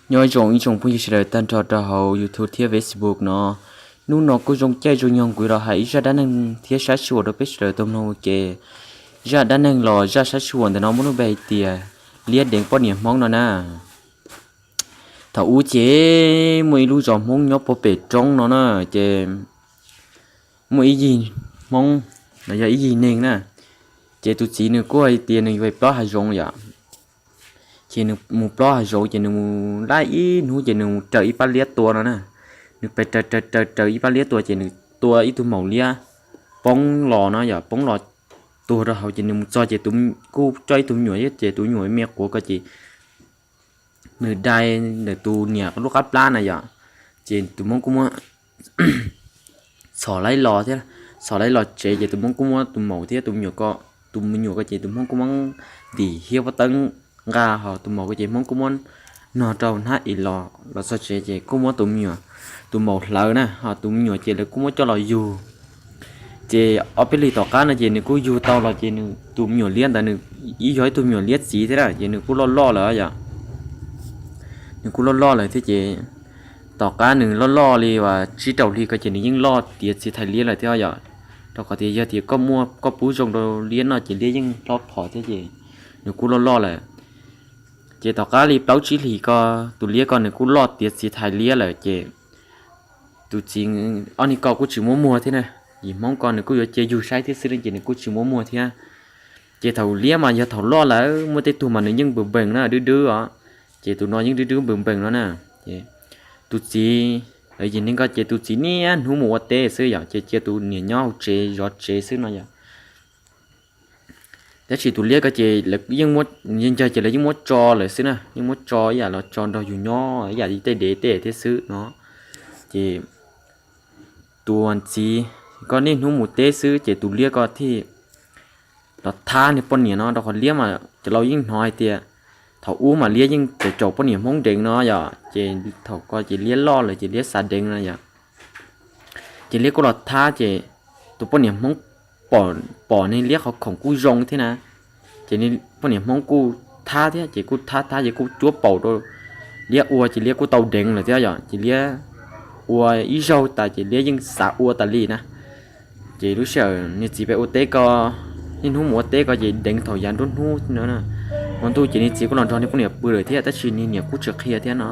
Nyob zoo ib tsoom phooj ywg sawv daws tag nrho rau hauv YouTube thiab Facebook no. Hnub no kuj zoo caij zoo nyoog kuv los hais ib zaj dab neeg thiab sab sij huam rau peb sawv daws tau mloog ua ke. Zaj dab neeg los zaj sab sij huam ntawm no muaj lub npe hais tias liab deev poj niam Hmoob no na. Thaum ub ces muaj ib lub zos Hmoob nyob puag pem roob no na, ces muaj ib yig Hmoob, no yog ib yig neeg na, ces tus txiv nws kuj hais tias nws yuav plob hav zoov yom. Ces nws mus plob hav zoov ces nws mus laij ib hnub ces nws mus raws ib pab liab tua no na. Nws pes raws raws raws raws ib pab liab tua ces nws tua ib tug maum liab poob los no yom, poob los tuag rau hauv ces nws mus txog ces kuj coj ib tug me nyuam thiab ces tus me nyuam me quav ko ces nws dai ntawm tus niam lub qab plab na yom. Ces tus Hmoob kuj muab txhom laib los thiab, txhom laib los tsev ces tus Hmoob kuj muab tus maum thiab tus me nyuam ko, tus me nyuam ko ces tus Hmoob kuj muab ntim hiab pob teeb nqa, ho tus maum ko ces Hmoob kuj muab nog rau hnab es los, los txog tsev ces kuj muab tus me nyuam, tus maum hlawv na, ho tus me nyuam ces lawv kuj muab coj los yug. Ces ob peb hlis tom qab no ces nws kuj yug tau los ces nws tus me nyuam liab ntawd nws ib yog ib tug me nyuam liab txiv thiab na, ces nws kuj loj loj lawm yom. Nws kuj loj loj lawm thiab ces tom qab nws loj loj li uas tsib rau hli ko ces nws yeej loj tiav txiv thais liab lawm thiab yom. Rau qhov tias yog tias koj muaj koj pub zoo rau liab noj ces liab yeej hlob phom thiab ces nws kuj loj loj lawm. Ces tom qab li plaub tsib hlis ko tus liab ko nws kuj loj tiav txiv thais liab lawm ces tus txiv ob niag ko kuj tsis muab muag thiab na. Yim Hmoob ko nws kuj yuav cia yug saib thiab xwb ces nws kuj tsis muab muag thiab. Ces thaum liab mas yog thaum loj lawm muaj tej tug mas nws yeej npes npees na, dub dub os. Ces tus no yeej dub dub npes npees no na. Ces tus txiv, yim neeg ko ces tus txiv niaj hnub mus ua teb xwb yom, ces cia tus niam nyob hauv tsev zov tsev xwb no yom. Tab sis tus liab ko ces lawv yeej muab, ncaws ces lawv yeej muab tso lawm xwb na, yeej muab tso ib yam los tso nrog yus nyob ib yam li tej dev tej thiab xwb no. Ces tus txiv ko niaj hnub mus teb xwb ces tus liab ko thiaj los thab niag poj niam no, rau qhov liab mas cov laus yeej hnov hais tias thaum ub mas liab yeej caum poj niam Hmoob deev no yom, ces thaum ko ces liab loj lawm ces liab xav deev no yom. Ces liab kuj los thab ces tus poj niam Hmoob pom, pom niag liab qhov khoom kuj zoo thiab na. Ces poj niam Hmoob kuj thab thiab ces kuj thab thab ces kuj cuab paum rau liab ua ces liab kuj tau deev lawm thiab yom. Ces liab ua ib zaug tas ces liab yeej xav ua tas li na. Ces lub sij hawm niag txiv pem ua teb ko, niaj hnub mus ua teb ko ces deev thaum yav nruab hnub no. Hmo ntuj ces niag txiv kuj los nrog niag poj niam pw lawm thiab tab sis niag niam kuj tsis qhia thiab no.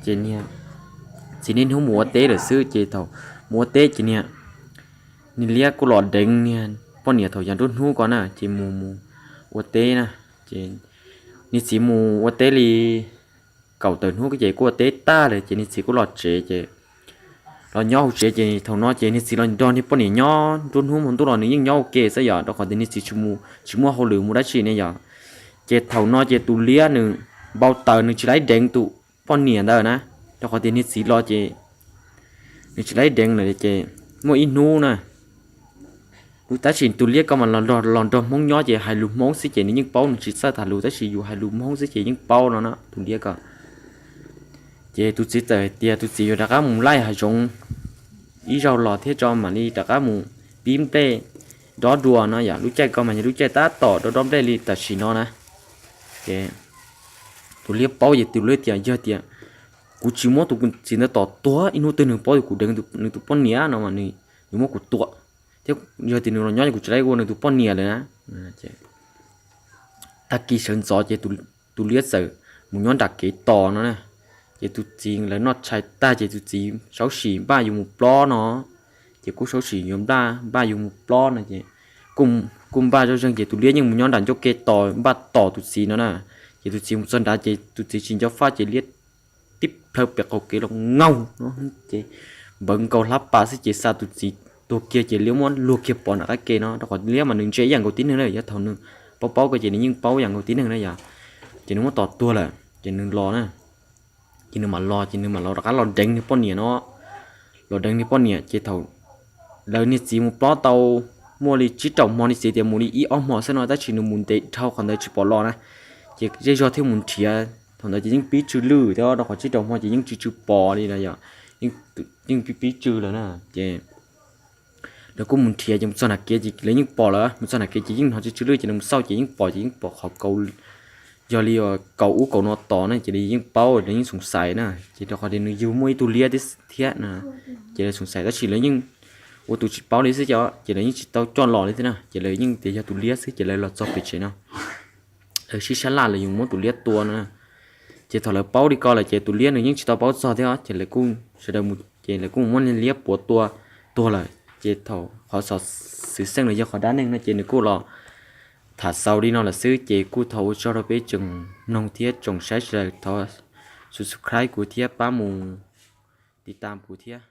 Ces niag txiv niaj hnub mus ua teb lawm xwb ces thaum mus ua teb ces niag, niag liab kuj los deev niag poj niam thaum yav nruab hnub ko na, ces mus mus ua teb na. Ces niag txiv mus ua teb li kaum tawm hnub ces kuj ua teb tag lawm ces niag txiv kuj los tsev ces los nyob hauv tsev ces thaum no ces niag txiv los nrog niag poj niam nyob nruab hnub hmo ntuj los nws yeej nyob ua ke xwb yom, rau qhov tias niag txiv tsis mus, tsis muaj hauj lwm mus dab tsi ne yom. Ces thaum no ces tus liab nws npau taws nws tsis laib deev tus poj niam ntawd na, rau qhov tias niag txiv los ces nws tsis laib deev lawm ces muaj ib hnub na, tab sis tus liab ko mas los nrog Hmoob nyob ces hais lus Hmoob xwb ces nws yeej paub, nws tsis txawj tham lus tab sis yus hais lus Hmoob xwb ces yeej paub no na tus liab ko. Ces tus txiv txawm hais tias tus txiv yuav rov qab mus laij hav zoov ib zaug los thiab tso mam li rov qab mus pib nplej dob dua no yom. Lub caij ko mas yog lub caij tab tom dob dob nplej li tam sim no na. Ces tus liab paub ces tus liab tias yog tias kuv tsis muab tus txiv ntawd tom tuag ib hnub twg nws paub tias kuv deev nws tus poj niam no mas nws yuav muab kuv tua thiab, yog tias nws los nyob ces kuv tsis laib ua nws tus poj niam lawm na. Tag kis sawv ntxov ces tus liab txawm mus nyob nram kev tos no na. Ces tus txiv lawv noj tshais tag ces tus txiv saub sim npaj yuav mus plob no, ces kuj saub sim yuav npaj, npaj yuav mus plob no ces kuj npaj zoj zeeg ces tus liab yeej mus nyob nram ncauj ke tos npaj tos tus txiv no na. Ces tus txiv mus txog nrad ces tus txiv tsis nco faj ces liab tib plhaw pem qaum kev los ngaug no, ces npawv nkaus hlab pas xwb ces xa tus txiv tuag kiag ces liab muab luag kiag pov nram qab ke no, rau qhov liab mas nws ntse ib yam nkaus tib neeg na, yog thaum nws paub paub ko ces nws yeej paub ib yam nkaus tib neeg na yom. Ces nws muab tos tuag lawm ces nws los na. Ces nws mam los ces nws mam los rov qab los deev niag poj niam no. Los deev niag poj niam ces thaum lawv niag txiv mus plob tau muaj li tsib rau hmo, niag txiv tias mus li ib ob hmo xwb no tab sis nws mus ntev dhau qhov ntawd tsis pom los na. Ces zej zog thiaj mus nrhiav, thaum ntawd ces yeej pib tsw lwj thiab, rau qhov tsib rau hmo ces yeej tsw tsw pom li lawm yom. Yeej pib pib tsw lawm na. Ces lawv kuj mus nrhiav ces mus txog nram kev ces lawv yeej pom lawm, mus txog nram kev ces yeej hnov tsw tsw lwj ces lawv mus xauj ces yeej pom, ces yeej pom qhov kaus yog li uas kaum ub kaum no tos na ces lawv yeej paub, lawv yeej xoom xaiv na, ces rau qhov tias nws yug muaj ib tug liab thiab na, ces lawv xoom xaiv tab sis lawv yeej ua tus tsis paub li xwb, ces lawv yeej tsis tau coj los li thiab na, ces lawv yeej tias yog tus liab xwb ces lawv los txog pem tsev no, lawv sib sab laj lawv yuav muab tus liab tua no. Ces thaum lawv paub li ko lawm ces tus liab nws yeej tsis tau paub txog thiab, ces lawv kuj sawv daws mus ces lawv kuj muab liab puav tua tuag lawm. Ces thaum qhov xov xwm xeej los yog qhov dab neeg no ces nws kuj los tham xaus li no lawm xwb, ces kuj thov ua tsaug rau peb tsoom mloog thiab tsoom saib sawv daws, thov subscribe kuv thiab pab mus tiv tam kuv thiab.